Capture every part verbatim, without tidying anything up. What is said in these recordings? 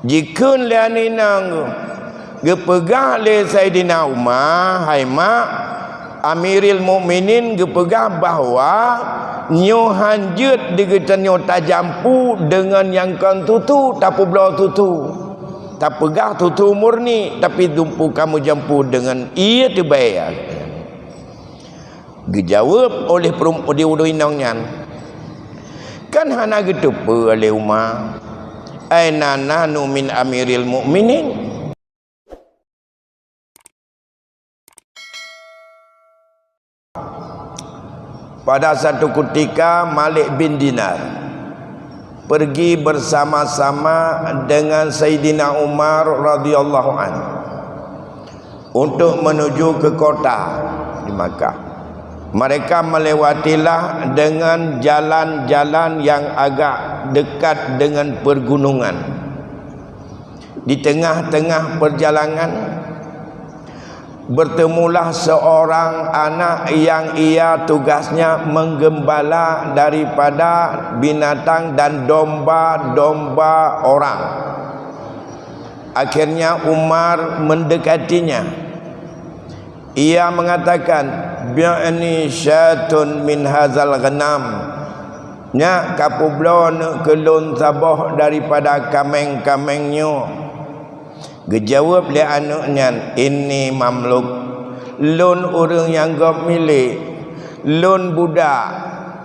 Jikheun lé aneuk inong geuh, geupeugah lé Saidina Umar, "Hai mak, Amiril Mukminin geupeugah bahwa nyoe hanjeuet di geutanyoe tajampu deungon nyang kon susu, tapeubloe susu. Tapeugah susu murni, tapi dumpu kamoe jampu deungon ié teubèe." Geujaweueb oleh perum-, di ureuëng inong nyan, "Kan hana geuteupeue lé Umar, aina nahnu min Amiril Mukminin." Pada satu ketika, Malik bin Dinar pergi bersama-sama dengan Saidina Umar radhiyallahu anhu untuk menuju ke kota di Makkah. Mereka melewatilah dengan jalan-jalan yang agak dekat dengan pergunungan. Di tengah-tengah perjalanan, bertemulah seorang anak yang ia tugasnya menggembala daripada binatang dan domba-domba orang. Akhirnya Umar mendekatinya. Ia mengatakan, "Bi'ni syatun min hazal ghanam." "Nyak, kapeubloe neuk keu lôn saboh daripada kaméng-kaméng nyoe." Geujaweueb lé aneuk nyan, "Inni mamluk, lôn ureuëng nyang gob milék, lôn budak,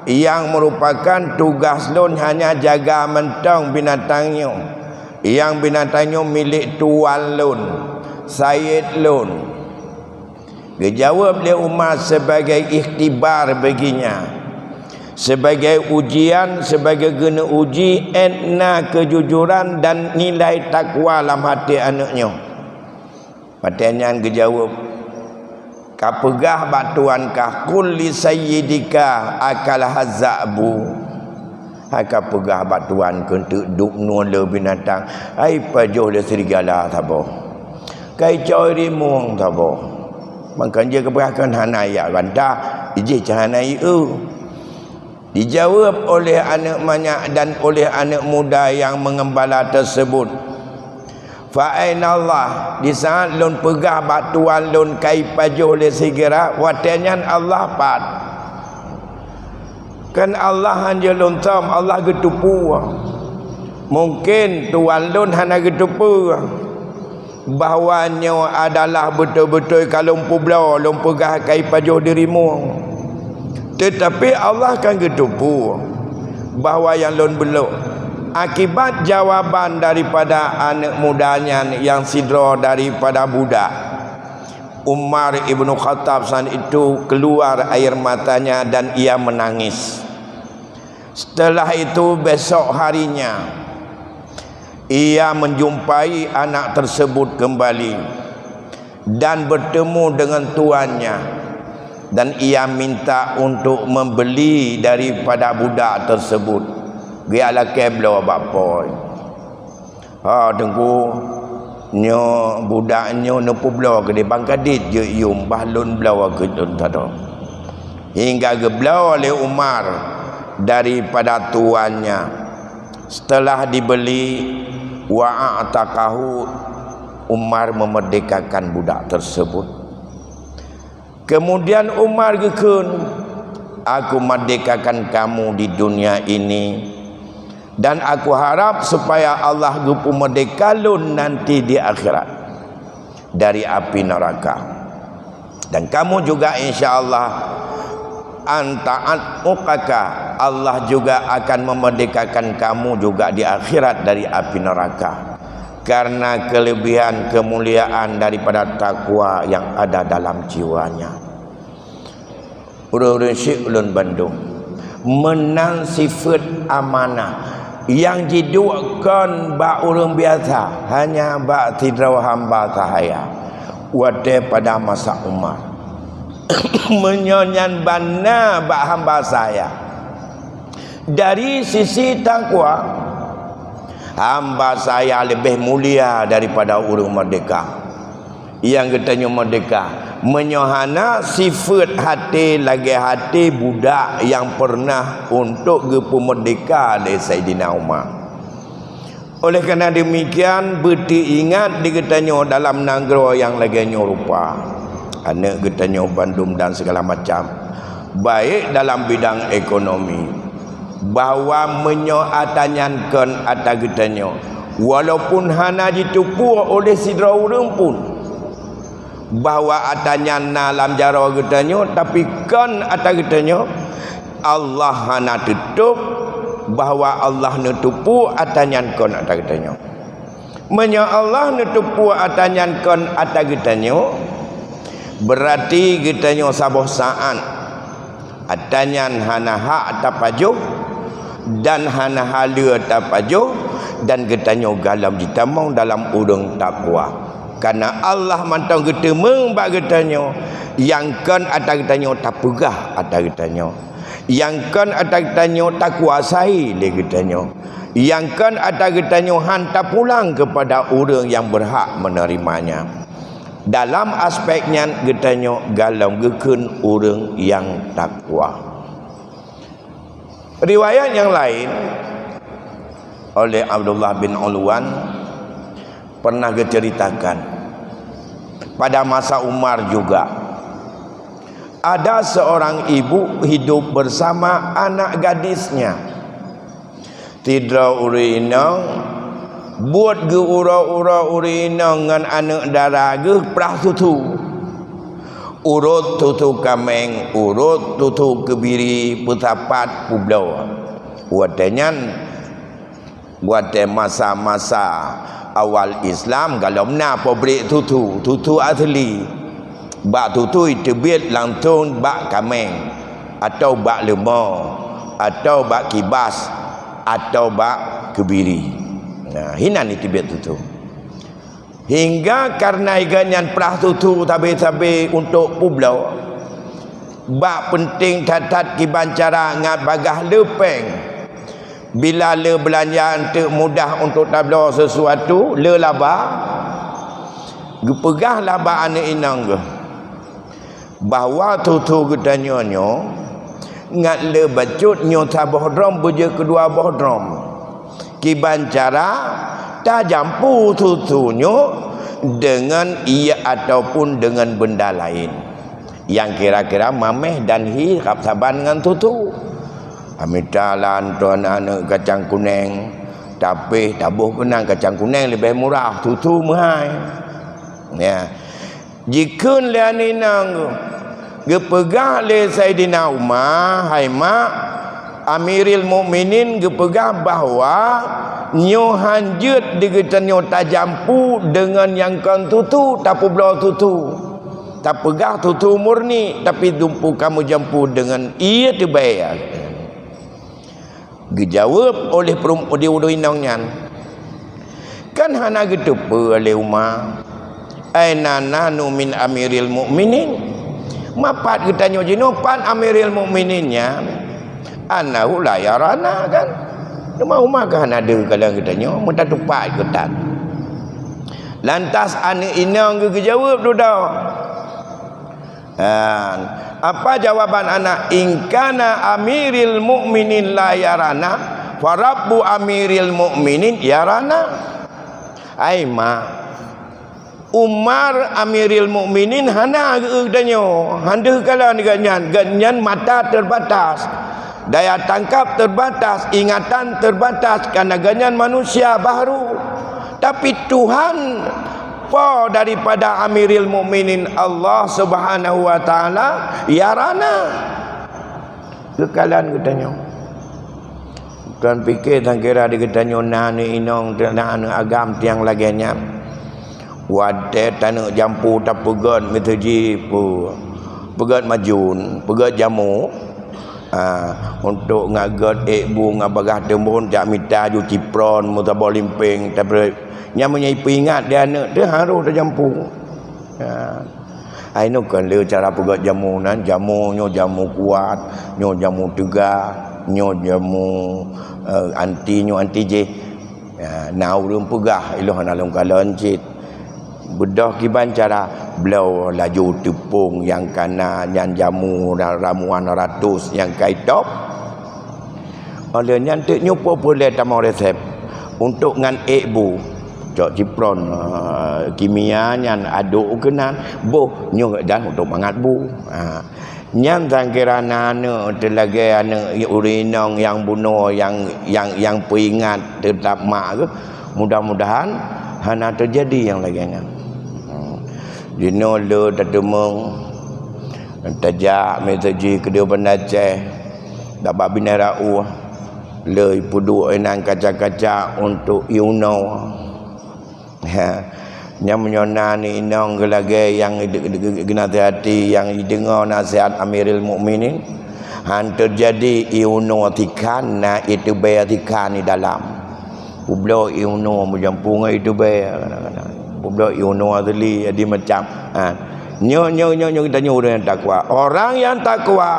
nyang meurupakan tugaih lôn hanya jaga mantong binatang nyoe. Nyang binatang nyoe milék tuan lôn, sayed lôn." Geujaweueb lé Umar sebagai ikhtibar baginya, sebagai ujian, sebagai geuneuuji ét na keujujuran dan nilai takwa lam até aneuk nyoe. Watée nyan geujaweueb, "Kapeugah bak tuan kah, 'Qul li sayyidika akala hazzabu.'" Hai kapeugah bak tuan keuh, "Teuk duek nyoe lé binatang, ai pajoh lé serigala saboh, kai coi rimueng saboh." Mangkon jih geupeugah kheun hana jak bantah, jih cit hana jieu. Dijaweueb oleh aneuk manyak dan oleh aneuk muda nyang meungeumbala teusebut, "Fa aina Allah?" Di saat lôn peugah bak tuan lôn kai pajoh lé serigala, watée nyan Allah pat? Kan Allah hanjeuet lôn som, Allah geuteupeue. Mungken tuan lôn hana geuteupeue bahwa nyoe adalah beutôi-beutôi ka lôn peubloe, lôn peugah kai pajoh di rimueng. Teutapi Allah kan geuteupeue bahwa nyang lôn bloe. Akibat jawaban daripada aneuk muda nyan nyang sidroe daripada budak, Umar ibnu Khattab saat itu keluar air matanya dan ia menangis. Setelah itu, besok harinya, ia menjumpai anak tersebut kembali dan bertemu dengan tuannya, dan ia minta untuk membeli daripada budak tersebut. Geujak lakée bloe bak po. "Ha, Teungku, nyoe budak nyoe neupeubloe keudeh, ban ka dit jeuet yum, bah lôn bloe keu lôn sadoe." Hingga geubloe lé Umar daripada tuannya. Setelah dibeli, wa a'taqahu, Umar memerdekakan budak tersebut. Kemudian Umar geukheun, "Aku merdekakan kamu di dunia ini, dan aku harap supaya Allah geupeumerdeka lôn nanti di akhirat dari api neraka. Dan kamu juga, insya Allah, anta'at ukaka, Allah juga akan memerdekakan kamu juga di akhirat dari api neraka, karena kelebihan kemuliaan daripada takwa yang ada dalam jiwanya." Ureuëng-ureuëng syik ulôn bandum, meunan sifeuet amanah nyang jiduek kon bak ureuëng biasa, hanya bak sidroe hamba sahaya watée pada masa Umar. Meunyoe nyan bana bak hamba sahaya, dari sisi takwa, hamba sahaya leubeh mulia daripada ureuëng merdeka. Nyang geutanyoe merdeka, meunyoe hana sifeuet até lagée até budak nyang peureunah untuk geupeumerdeka lé Saidina Umar. Oleh karena demikian, beuteuingat di geutanyoe dalam nanggroe nyang lagée nyoe rupa, aneuëk geutanyoe bandum dan segala macam, baik dalam bidang ekonomi, bahwa meunyoe ata nyan kon ata geutanyoe, walaupun hana jiteupeue oleh sidroe ureuëng pun, bahwa ata nyan na lam jaroe geutanyoe, tapi kon ata geutanyoe, Allah hana teutob bahwa Allah neuteupeue ata nyan kon ata geutanyoe. Meunyoe Allah neuteupeue ata nyan kon ata geutanyoe, beurati geutanyoe saboh saát ata nyan hana hak tapajoh dan hana haleue tapajoh, dan geutanyoe galom jitamong dalam ureuëng takwa. Karena Allah mantong geuteumeung bak geutanyoe, nyang kon ata geutanyoe tapeugah ata geutanyoe, nyang kon ata geutanyoe takuasai lé geutanyoe, nyang kon ata geutanyoe han tapulang keupada ureuëng nyang beurhak meunerimanya. Dalam aspek nyan geutanyoe galom geukheun ureuëng nyang takwa. Riwayat nyang laén oleh Abdullah bin Ulwan pernah geuceritakan, pada masa Umar juga, ada seorang ibu hidup bersama anak gadisnya. Sidroe ureuëng inong buet geu-uroe-uroe ureuëng inong ngon aneuëk dara geuh prah tuthu. Urot tuthu kaméng, urot tuthu keubiri, peusapat, peubloe. Watée nyan, watée masa-masa awal Islam, galom na pabrik tuthu, tuthu asli. Bak tuthu teubiet langsong bak kaméng, atau bak leumo, atau bak kibas, atau bak keubiri. Nah, hinan teubiet tuthu. Hingga kareuna gobnyan prah tuthu sabe-sabe untuk peubloe, bak peunteng that-that kiban cara ngat bagaih le péng. Bila le beulanja eunteuk mudah untuk tabloe sesuatu, le laba, geupeugah laba aneuëk inong geuh bahwa tuthu geutanyoe nyoe ngat le bacut nyoe saboh drom beujeuet keudua boh drom. Kiban cara tajampu tuthu nyoe deungon ié ataupun deungon beunda laén nyang kira-kira maméh dan hi rab saban ngon tuthu. Amita lan tuan aneuëk kacang kunéng, tapi taboh keunan kacang kunéng leubeh murah, tuthu meuhai. Ya. Jikheun lé aneuëk inong geuh, geupeugah lé Saidina Umar, "Hai mak, Amiril Mukminin geupeugah bahwa nyoe han jeuet di geutanyoe tajampu deungon nyang kon tuthu, tapeubloe tuthu. Tapeugah tuthu murni, tapi dumpu kamoe jampu deungon ié teubée." Geujaweueb oleh peurem-, di ureuëng inong nyan, "Kan hana geuteupeue lé Umar, aina nahnu min Amiril Mukminin? Ma pat geutanyoe jinoe, pat Amiril Mukminin nyan? Annahu la yarana, kan? Teuma Umar ka hana deuh kalon geutanyoe, meutateupat geutan." Lantas aneuëk inong geuh geujaweueb dudoe. Ha, apa jawaban anak? "In kana Amiril Mukminin la yarana, fa Rabbu Amiril Mukminin yarana." Ai mak, Umar Amiril Mukminin hana geu-, geutanyoe, han deuh kalon gobnyan, gobnyan mata terbatas, daya tangkap terbatas, ingatan terbatas, karena gobnyan manusia baharu. Tapi Tuhan Po daripada Amiril Mukminin Allah Subhanahu wa Taala, yarana. Geukalon geutanyoe. Kon pike sangkira di geutanyoe na aneuëk inong, na aneuëk agam tiang lagée nyan. Watée taneuk jampu tapeugét miseujih pu-, peugét majun, peugét jamu, ah, untuk ngat gét ék bu ngat bagaih teumbon jak mita ju cipron meusaboh limpéng, tapi nyan meunyoe ipeuingat di aneuëk teuh harôh tajampu. Ya. Ai nyoe kon lé cara peugét jamu nan, jamu nyoe jamu kuat, nyoe jamu teuga, nyoe jamu, eh, anti nyoe anti jih. Ya, na ureuëng peugah, ilôn hana lôn kalon cit. Beudôh kiban cara, bloe laju teupông nyang kana nyan jamu ra-, ramuan ratus nyang ka itôb. Óh lheueh nyan teuk nyoe po peureulée tamong resep. untuk ngan ék bu. Cok cipron, ah, kimia nyan aduk keunan, boh nyoe dan untuk mangat bu. Ah. Nyan sangkira na aneuk teu lagée aneuk ureuëng inong nyang bunoe nyang, nyang, nyang peuingat teutab mak geuh. Mudah-mudahan hana teujadi nyang lagée nyan. Hmm. Jinoe le tateumeung tajak meuseujid keudeh Banda Aceh, tabak Binéh Raôh, le ipeuduek inan kaca-kaca untuk iunoe. Ha. Nyang meunyoe na ni inong geulagée nyang geunasihati, nyang jideungoe nasihat Amirul Mukminin, han teujadi iunoe tikhan na iteuba tikhan di dalam. Peubloe iunoe meujampu ngon iteuba kadang-kadang. Peubloe iunoe asli jadi macam. Ha. Nyoe, nyoe, nyoe, nyoe geutanyoe ureuëng nyang takwa. Orang yang takwa,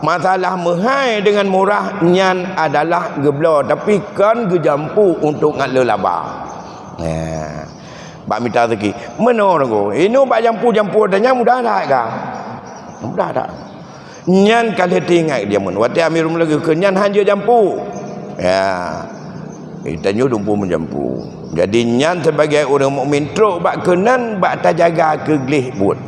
masalah meuhai dengan murah nyan adalah geubloe, tapi kon geujampu untuk ngat le laba. Nah, bak mita rezeki. Meunoe nunggu. Inoe bak jampu-jampu ata nyan mudah that ka? Mudah that. Nyan ka lheueh teuingat jameun. Watée Amirul Mukminin geukheun nyan han jeuet jampu. Ya. Tanyoe dumpu meujampu. Jadi nyan sebagai ureuëng mukmin trok bak keunan bak tajaga keu gleh buet.